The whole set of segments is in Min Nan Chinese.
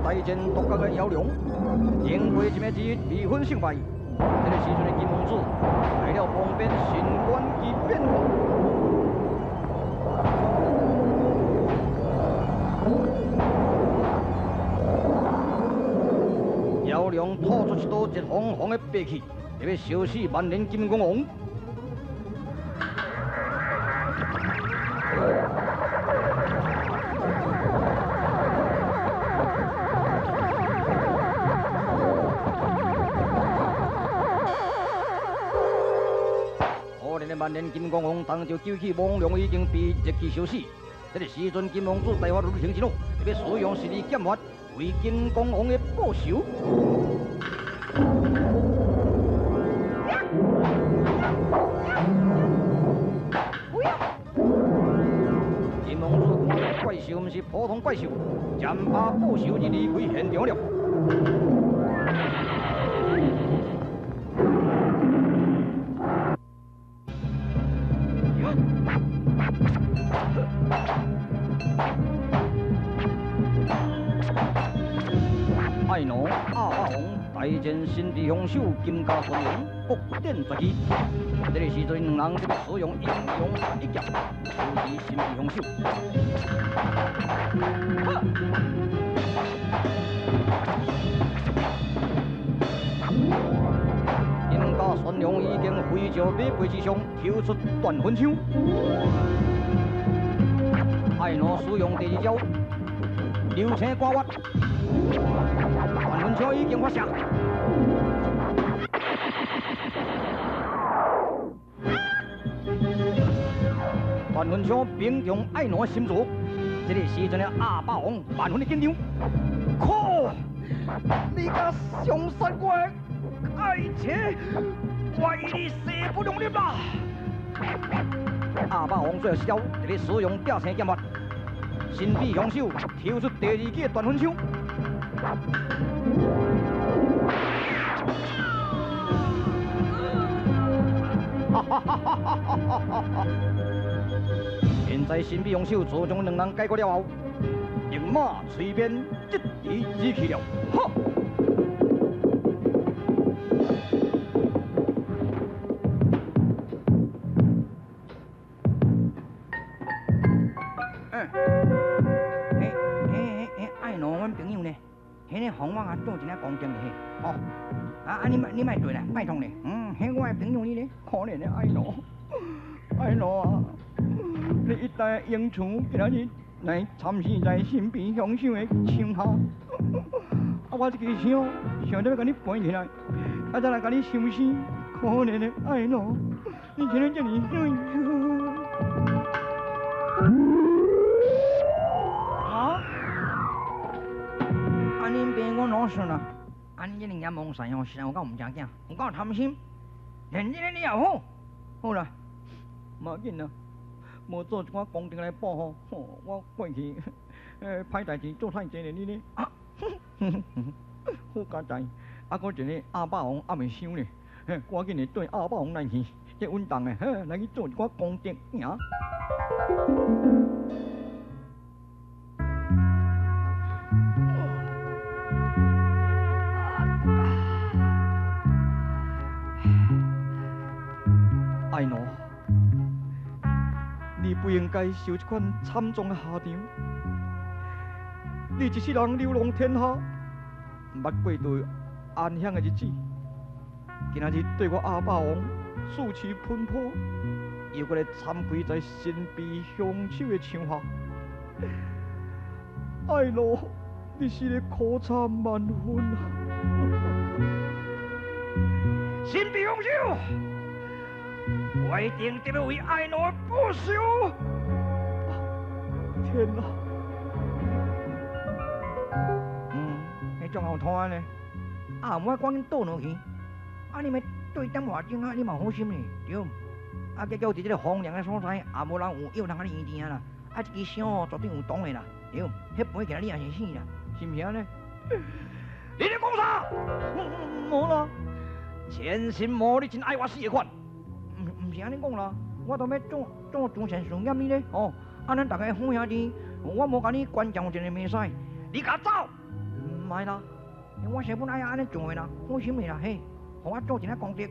大戰獨角的妖龍，經過一暝之未分勝敗。這個時陣的金王子來了旁邊神觀機變化。妖龍吐出一道熱烘烘的白氣，欲燒死萬年金剛王。可憐的萬年金剛王當就救起王龍已經被熱氣燒死。這個時陣，金王子大發雷霆之怒，欲使用十二劍法為金剛王的報仇。金王子看這怪獸毋是普通怪獸，劍把報仇就離開現場了。愛奴鴨霸王大戰神秘兇手金家孫龍，各展絕技。這個時陣，兩人正使用英雄一劍，處置神秘兇手。金家孫龍已經飛上馬背之上，抽出斷魂槍。愛奴使用第二招流星刮月，斷魂槍已經發射。斷魂槍命中愛奴的心臟，這個時陣的鴨霸王萬分的緊張。靠！你敢傷殺我的愛妻，我與你勢不兩立啦！鴨霸王最後一招，就咧使用吊星劍法，神秘兇手抽出第二支斷魂槍。哈哈哈哈哈哈！現在神秘兇手自從兩人解決了後，用馬隨便疾馳而去了。哈！愛奴，阮朋友呢？彼个予我啊做一下公證咧，哦，啊你莫你莫對啦，拜託咧，嗯，彼我的朋友你咧，可憐的愛奴，愛奴啊，你一代英雄今仔日來慘死在神秘兇手的槍下，啊，我這支槍想著欲共你搬起來，啊，再來共你收屍，可憐的愛奴，你怎會這麼水？啊？啊，恁爸我老孙啊！啊，恁這兩隻懵塞哦，實在有夠毋正經，有夠貪心。連這個你也好，好啦，無要緊啦，無做一寡功德來報吼，我過去歹代誌做太濟咧，你呢？啊，好佳哉，啊，閣一个鴨霸王猶未收呢，趕緊的對鴨霸王來去，這穩當的，來去做一寡功德爾。愛奴，你不應該受這款慘狀的下場。你一世人流浪天下，毋捌過對安詳的日子。今仔日對我鴨霸王四處奔波，又閣來慘虧在神秘兇手的槍下。愛奴，你死得苦慘萬分啊！神秘兇手，我一定得欲為愛奴報仇！天啊！嗯，彼種好拖呢？啊，我趕緊倒落去。啊，你欲對點外鐘啊，你嘛好心呢，對。啊，結果佇這个荒涼的所在，也無人有藥通共你醫治啦。啊，這支槍哦，絕對有毒的啦，對。彼飛起來你也是死啦，是毋是按呢？你咧講啥？無啦，千心無你真愛我死的款。毋是按呢講啦，我都欲做做慈善事業呢咧，哦。啊，咱逐家好兄弟，我無共你懸賬一个袂使，你共我走！毋愛啦，我師本愛按呢做的啦，放心啦，嘿，予我做一下功德。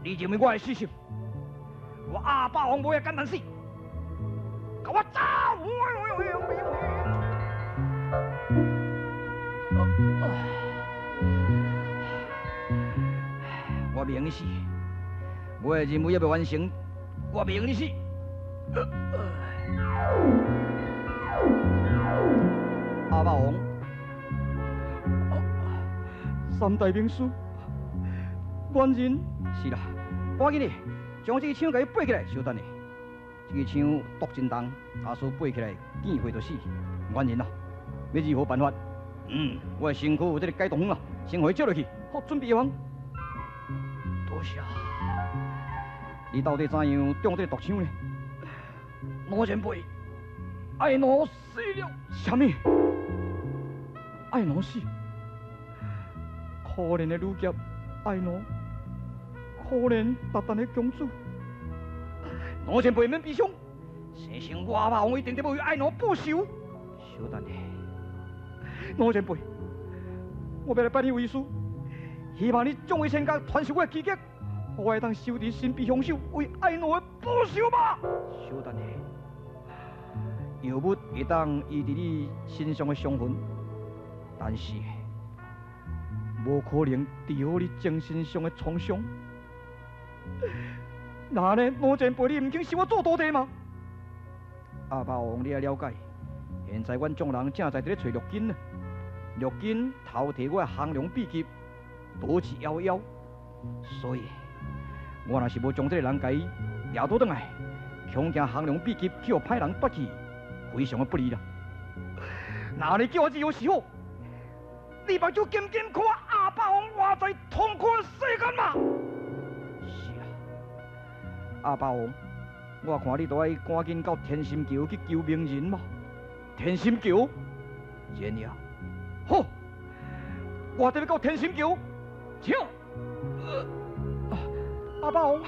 你認為我會死心？我阿霸王無遐簡單死，共我走！我袂用你死，我的任務猶未完成，我袂用你死。阿霸王，三大名師，原人是啦，趕緊的，將這支槍共伊背起來，稍等下，這支槍毒真重，假使背起來見血就死。原人啊，欲如何辦法？我的身軀有這個解毒粉啊，先予伊照落去，好準備藥方。多謝。你到底怎樣中這個毒槍呢？老前輩，愛奴死了。啥物？愛奴死？可憐的女俠愛奴，可憐達旦的公主。老前輩免悲傷，生生我阿霸王一定得欲為愛奴報仇。稍等下，老前輩，我欲來拜你為師，希望你將威千甲傳授我的技擊，予我會當收佇身邊兇手，為愛奴的報仇吧。稍等下，藥物會當醫治你身上的傷痕，但是無可能治好你精神上的創傷。那呢，老前輩，你毋肯收我做徒弟嗎？阿霸王，你愛了解，現在阮眾人正在佇咧揣陸金呢。陸金偷提我的降龍秘笈，逃之夭夭。所以，我若是無將這個人共伊掠倒轉來，恐驚降龍秘笈去予歹人奪去，非常的不利啦。那你叫我如何是好？你目睭金金看阿霸王活在痛苦的世間嗎？是啊，阿霸王，我看你都愛趕緊到天心橋去求名人嘛。天心橋，然呀，好，我得欲到天心橋，請。阿霸王，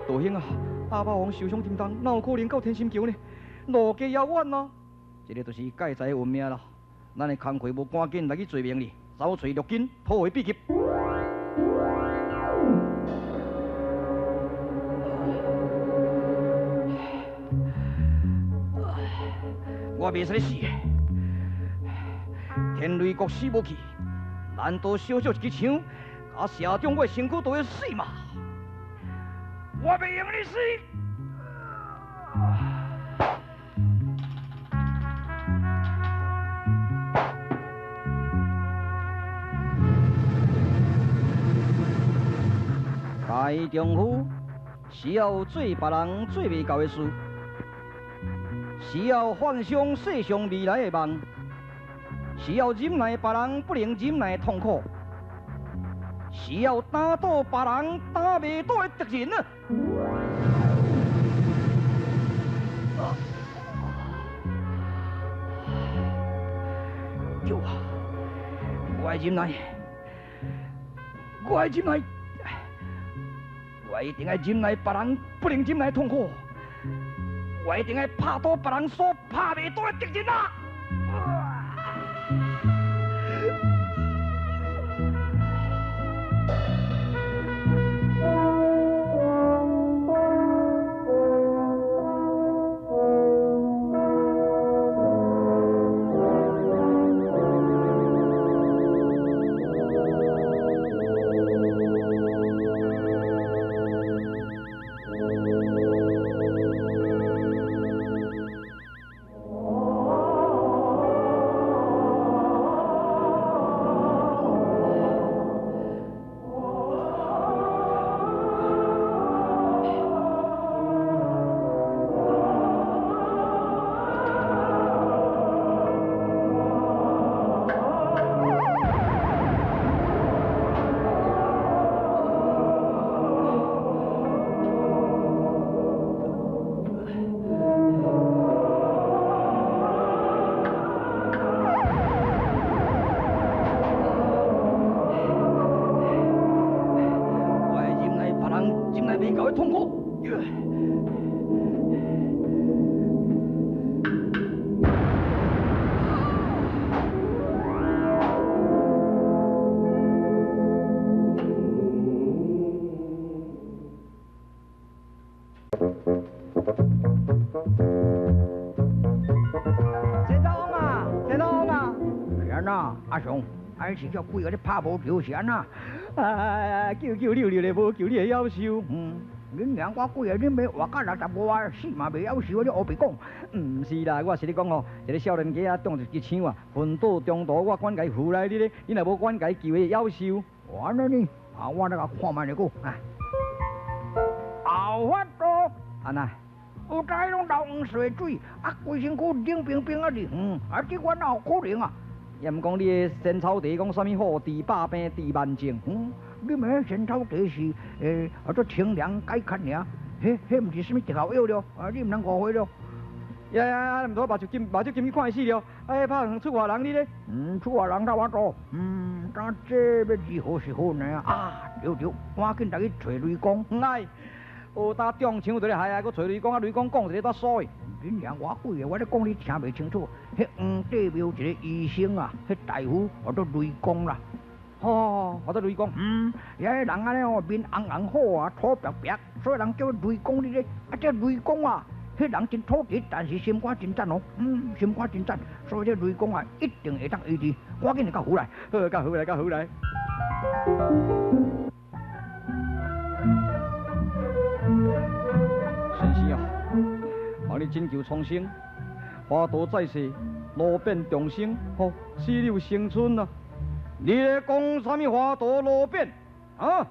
道兄啊，阿霸王受傷沉重，哪有可能到天心橋呢？路加遙遠啊，這个就是蓋在的運命啦。咱的工課無趕緊來去找名利，走揣陸金，討回秘笈。我袂使死，天雷國死無去，難道小小一支槍，共射中我的身軀都會死嗎？我袂用你死！大丈夫需要做別人做袂到的事，需要幻想世上未來的夢，需要忍耐別人不能忍耐的痛苦，需要打倒別人打袂倒的敵人啊！叫我，我愛忍耐，我愛忍耐。我一定愛忍耐別人不能忍耐的痛苦，我一定愛拍倒別人所拍袂倒的敵人啊！按怎？阿雄，啊，你是叫鬼个咧拍无球是按怎？啊，救救你有咧，無救你會夭壽。恁娘我鬼个，恁欲活到60外，死嘛袂夭壽，你烏白講。毋是啦，我是咧講吼，一個少年家啊，中一支槍啊，昏倒中途，我趕共伊扶來你咧，你若無趕共伊救，會夭壽。按呢呢，啊，我來共看覓咧閣。啊，後法度。按怎？有知攏流黃水水，啊，規身軀冷冰冰啊，啊，這款哪有可能啊？也毋講你的仙草茶講啥物好治百病治萬症？你問彼仙草茶是啊做清涼解渴爾，彼毋是啥物特效藥了？啊，你毋通誤會了。呀呀，毋妥，目睭金目睭金去看醫生了。哎，拍算出外人你咧？出外人才法度。但這欲如何是好呢？啊，對對，趕緊來去揣雷公。來，學打中槍就咧害啊，閣揣雷公啊，雷公講一个煞輸。恁娘我鬼个，我咧講你聽袂清楚。彼黃帝廟一个醫生啊，彼大夫號做雷公啦。吼，號做雷公。遐个人按呢哦，面紅紅火啊，土白白，所以人叫雷公你咧。啊，這雷公啊，彼人真土直，但是心肝真讚哦。心肝真讚，所以這雷公啊，一定會當醫治。趕緊來共扶來。好，共扶來，共扶來。先生啊，望你拯救蒼生，華佗在世，路遍眾生，吼，死柳生春啊！你咧講啥物華佗路變？啊？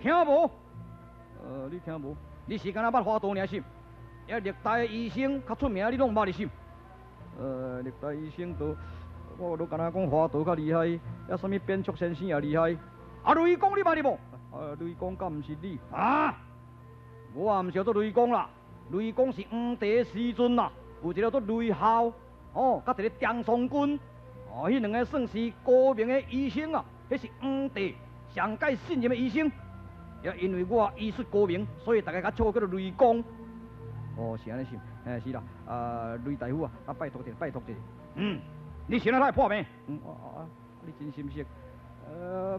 聽無？你聽無？你是敢若捌華佗爾是？遐歷代醫生較出名，你攏毋捌哩是？歷代醫生都，我都敢若講華佗較厲害，遐啥物扁鵲先生也厲害。啊，雷公你捌哩無？啊，雷公敢毋是你？啊？我也毋是叫做雷公啦，雷公是黃帝時陣啦，有一個叫做雷鴞，哦，佮一个張松君，哦，彼兩个算是高明的醫生啊，彼是黃帝上蓋信任的醫生。也因為我醫術高明，所以大家較稱呼叫做雷公。哦，是按呢是，嘿是啦，啊，雷大夫啊，啊拜託一下，拜託一下。你是按怎會破病？啊啊，你真心實。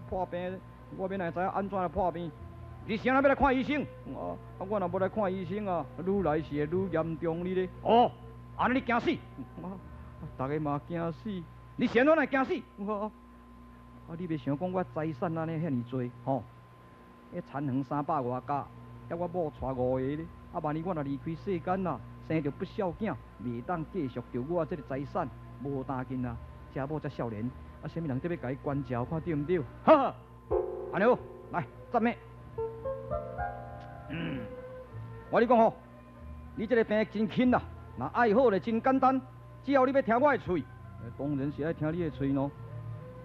破病，我欲哪會知影按怎來破病？你是按怎欲來看醫生？啊，啊，我若無來看醫生啊，愈來是會愈嚴重哩咧。哦，按呢你驚死？啊，逐个嘛驚死。你是按怎來驚死？啊，啊，你袂想講我財產按呢遐爾濟吼？彼田園300外甲，抑我某娶五个咧。啊，萬一我若離開世間啊，生著不孝囝，袂當繼續著我這个財產，無當緊啊。這某遮少年，啊，啥物人得欲共伊關照，看對毋對？哈哈，按呢好，來，讚美。我跟你講吼，你這个病真輕啦，若愛好咧真簡單，只要你欲聽我的喙，當然是愛聽你的喙咯。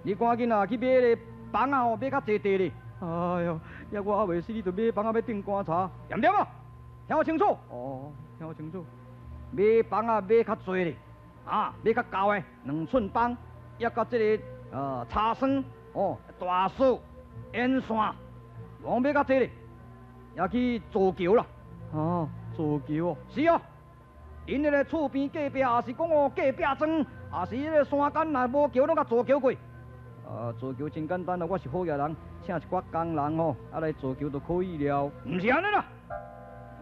你趕緊啊去買个枋仔吼，買較濟塊咧。哎喲，抑我猶未死，你就買枋仔欲釘棺柴，掂毋掂啊？聽我清楚。哦，聽我清楚。買枋仔買較濟咧，啊，買較厚的，2寸枋，抑佮這个插栓，哦，大鎖、煙線，攏買較濟咧。也去造橋啦。啊，造橋哦，是啊，𪜶彼个厝邊隔壁，也是講哦隔壁莊，也是彼个山間，若無橋，攏共造橋過。啊，造橋真簡單啦，我是好額人，請一寡工人吼，啊來造橋就可以了。毋是按呢啦，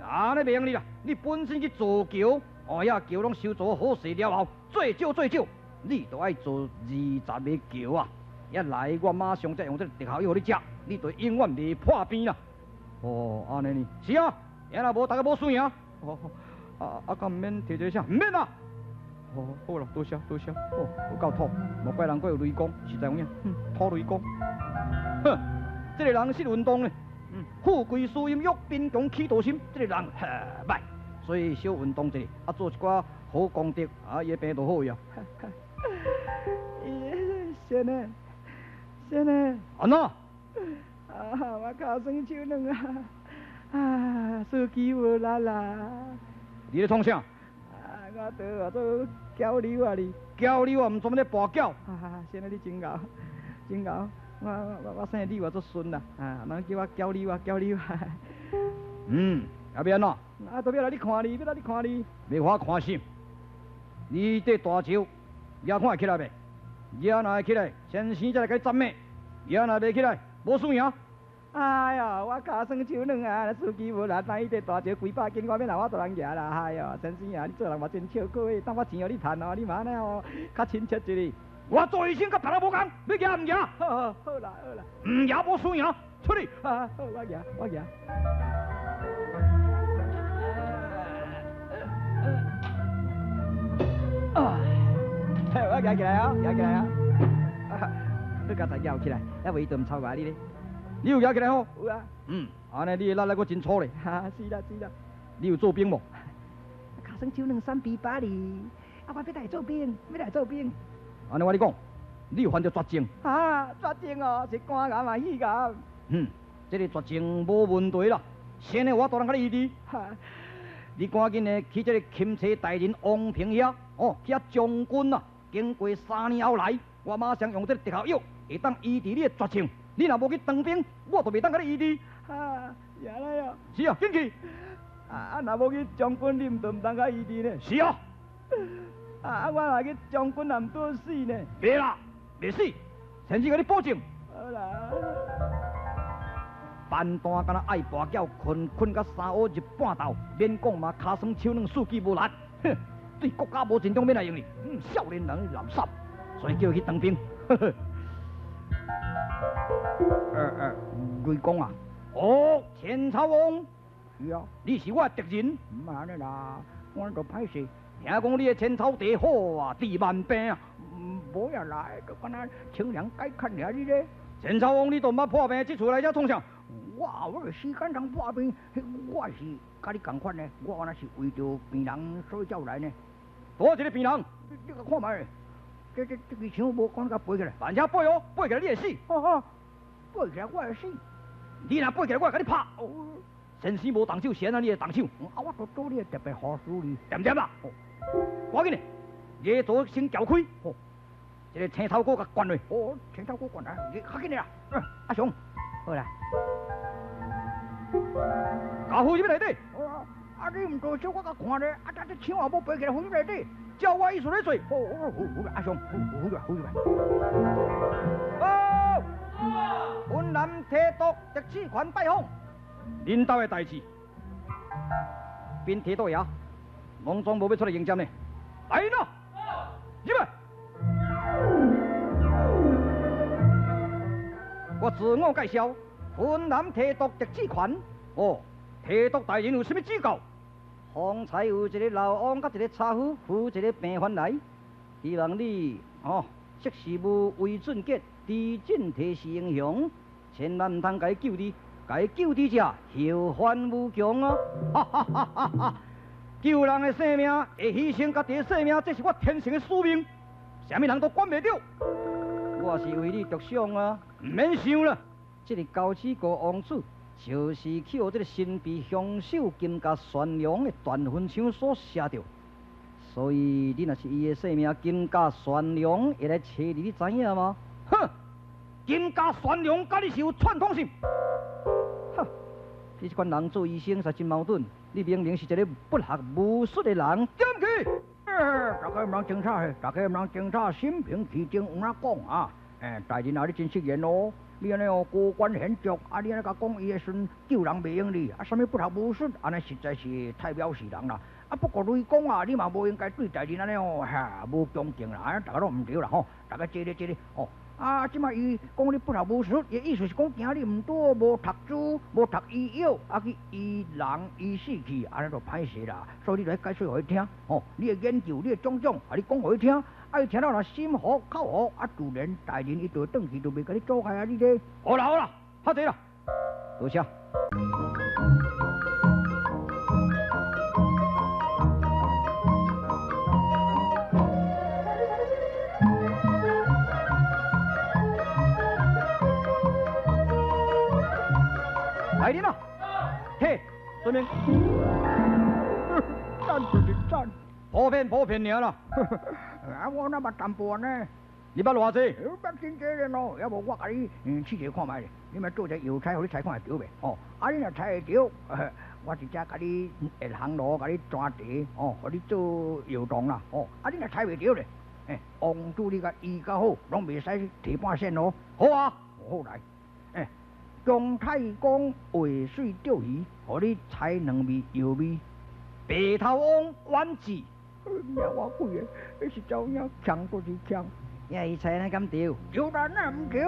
按呢袂用哩啦，你本身去造橋，哦，遐橋攏修造好勢了後，最少最少，你都愛造20個橋啊！一來我馬上才用這个特效藥予你食，你就永遠袂破病啦。哦，按呢呢，是啊，若無逐个無輸贏。哦，啊啊，敢毋免提一个啥？毋免啦。哦，好啦，多謝多謝。哦，有夠土，莫怪人閣有雷公，實在有影，哼，土雷公。哼，這个人識運動呢，富貴輸陰欲，貧窮起盜心，這个人哈歹，所以小運動一下，啊做一寡好功德，啊伊的病就好去啊。先生，先生，按怎？啊，我跤酸手軟啊，啊，手機無力啦。你咧創啥？啊，我倒做交流啊哩。交流啊，毋專門咧跋筊。啊，先生你真𠢕，真𠢕。我姓李，我做孫啦，啊，人叫我交流啊，交流啊。啊欲按怎？啊，都欲來你看你，欲來你看你。欲我看什？你這大石，舉看會起來袂？舉若會起來，先生才來共你讚美。舉若袂起來，無輸贏。哎喲，我跤酸手軟啊，司機無力，擔彼塊大石幾百斤，我欲哪有法度通舉啦？哎喲，先生啊，你做人嘛真笑可，當我錢予你趁哦，你嘛按呢哦，較親切一點。我做醫生佮別人無仝，欲舉毋舉？好好好啦好啦，毋舉無輸贏，出去！啊好，我舉我舉。啊！我舉起來啊，舉起來啊！你共才舉起來，猶未伊就毋操我你咧。你有舉起來吼？有啊。嗯，按呢你的力力閣真粗咧。哈，是啦是啦。你有做兵無？跤酸手軟三比八哩，啊，我欲來做兵，欲來做兵。按呢我共你講，你有患著絕症。啊，絕症哦，是肝癌嘛，肺癌。嗯，這個絕症無問題啦，先的我大人共你醫治。哈，你趕緊的去這個欽差大人王平遐，哦，去遐將軍啊，經過3年後來，我馬上用這個特效藥，會當醫治你的絕症。你若無去當兵，我就袂當共你醫治。哈，是按呢哦。是啊，緊去。啊啊！若無去將軍，你毋就毋通共醫治呢？是啊。啊啊！我若去將軍，也毋拄死呢？袂啦，袂死，先生共你保證。好啦。笨蛋敢若愛跋筊，睏睏甲三烏入半晝，免講嘛，跤酸手軟，四肢無力，哼，對國家無盡忠，欲來用你？嗯，少年人垃圾，所以叫伊去當兵。呵呵。雷公啊！哦，前朝王。是啊，你是我的敵人。毋按呢啦，我就歹勢。聽講你的淺草地好啊，治萬病啊。無呀啦，就敢若清涼解渴爾你咧。淺草王，你都毋捌破病，這厝來遮創啥？我有時間通破病，我是佮你仝款呢。我原來是為著病人所以才有來呢。佗一个病人？你共看覓？這支槍無講共飛起來。慢車飛哦，飛起來你會死。吼吼，飛起來我會死。你若飛起來，我會共你拍。哦。先生無動手，是按怎你會動手？啊，我就做你的特別護士哩。恬恬啦，趕緊的，禮座先撬開。哦，這个青草膏共灌落。哦，青草膏灌來，你較緊的啦。阿雄，好啦。共付入內底。啊，你毋多少，我共看咧。啊，這槍也無飛起來，付入內底。照我意思咧做。好，好，好，阿雄，付入來，付入來。報，雲南提督狄志權拜訪。恁兜的代誌，稟提督爺，攏總無欲出來迎接呢。來人啊，入來。我自我介紹，雲南提督狄志權。哦，提督大人有啥物指教？方才有一个老翁佮一个柴夫扶一个病犯來，希望你哦，識時務為俊傑，知進退是英雄，千萬毋通共伊救治。共伊救治者，後患無窮哦！哈哈哈哈哈！救人的性命，會犧牲家己的性命，這是我天生的使命，啥物人都管袂著。我是為你著想啊，毋免想啦。這个高志國王子，就是去予這个神秘凶手金甲玄龍的斷魂槍所射著，所以你若是伊的性命，金甲玄龍會來揣你，你知影嗎？哼！金甲玄龍佮你是有串通性。你這款人做醫生實真矛盾。你明明是一个不學無術的人，點去？大家毋通爭吵，大家毋通爭吵，心平氣靜有哪講啊？欸，大人啊，你真失言哦！你按呢哦，高官顯著，啊，你按呢共講伊的時陣救人袂用哩，啊，啥物不學無術，按呢實在是太藐視人啦！啊，不過雷公啊，你嘛無應該對大人按呢哦，哈，無恭敬啦，按呢大家攏毋對啦吼，大家坐咧坐咧吼。啊！這擺伊講你不學無術，伊的意思是講驚你毋拄無讀書、無讀醫藥，啊去醫人醫死去，按呢就歹勢啦。所以你來解說予伊聽，吼，你的研究、你的種種，啊，你講予伊聽，啊，伊聽了若心服口服，啊，自然大人伊就會轉去，就袂共你阻礙啊，你咧。好啦好啦，較濟啦，多謝。來人啊！嘿，遵命。讚就是讚，普遍普遍爾啦。啊，我哪捌淡薄呢？你捌偌濟？捌真濟咧喏，猶無我共你試一下看覓咧。你欲做一個藥材，予你猜看會著袂？哦，啊，你若猜會著，我直接共你下烘爐，共你煎茶，哦，予你做藥湯啦。哦，啊，你若猜袂著咧，欸，王子你共醫較好，攏袂使提半仙哦。好啊，好來。欸，姜太公畫水釣魚，予你猜兩味藥味。白頭翁婉志，命我鬼的，彼是查某囝強就是強。呀，伊猜呢敢對？對啦，哪毋對？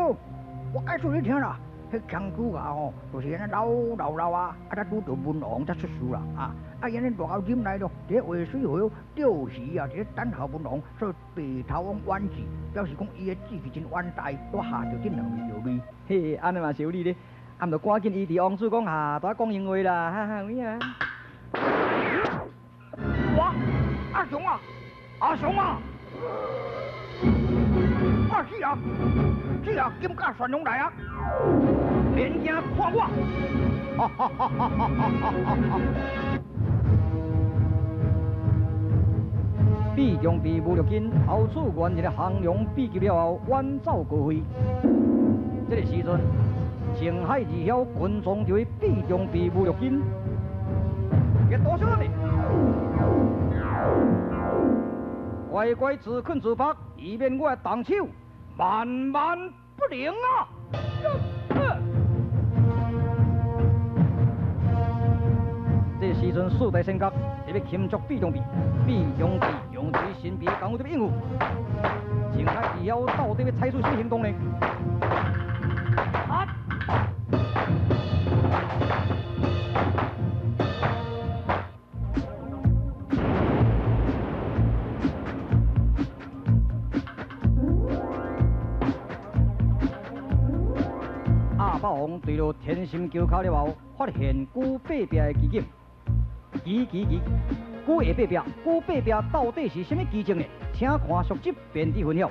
我解說你聽啦，彼姜子牙吼，就是按呢老老老啊，啊才拄著文王才出世啦，啊啊伊按呢偌𠢕忍耐咯，佇咧渭水河釣魚啊，佇咧等候文王，所以白頭翁遠志，表示講伊的志氣真遠大，拄下著這兩字藥味。嘿，按呢嘛是有理咧，啊毋著趕緊伊佇王子講下，拄仔講閒話啦，哈哈，有影。我阿雄啊，阿雄啊！啊是啊，是啊，金甲旋風來啊！免驚，看我！哈哈哈哈哈哈！毕中被武六金后处完一个行龙秘笈了後，遠走高飛。這个時陣，青海二梟群眾就去畢中被武六金，伊多少呢？乖乖自困自縛，以免我的動手，萬萬不能啊！這時陣，四大仙閣特欲擒捉畢中臂，畢中臂用這神秘的功夫在應付。青海二梟到底欲採取啥行動呢？啊！阿霸王對著天心橋跤了後，發現久八壁的奇景。奇奇奇，久下八壁，久八壁到底是啥物奇蹟呢？請看續集，便佇分曉。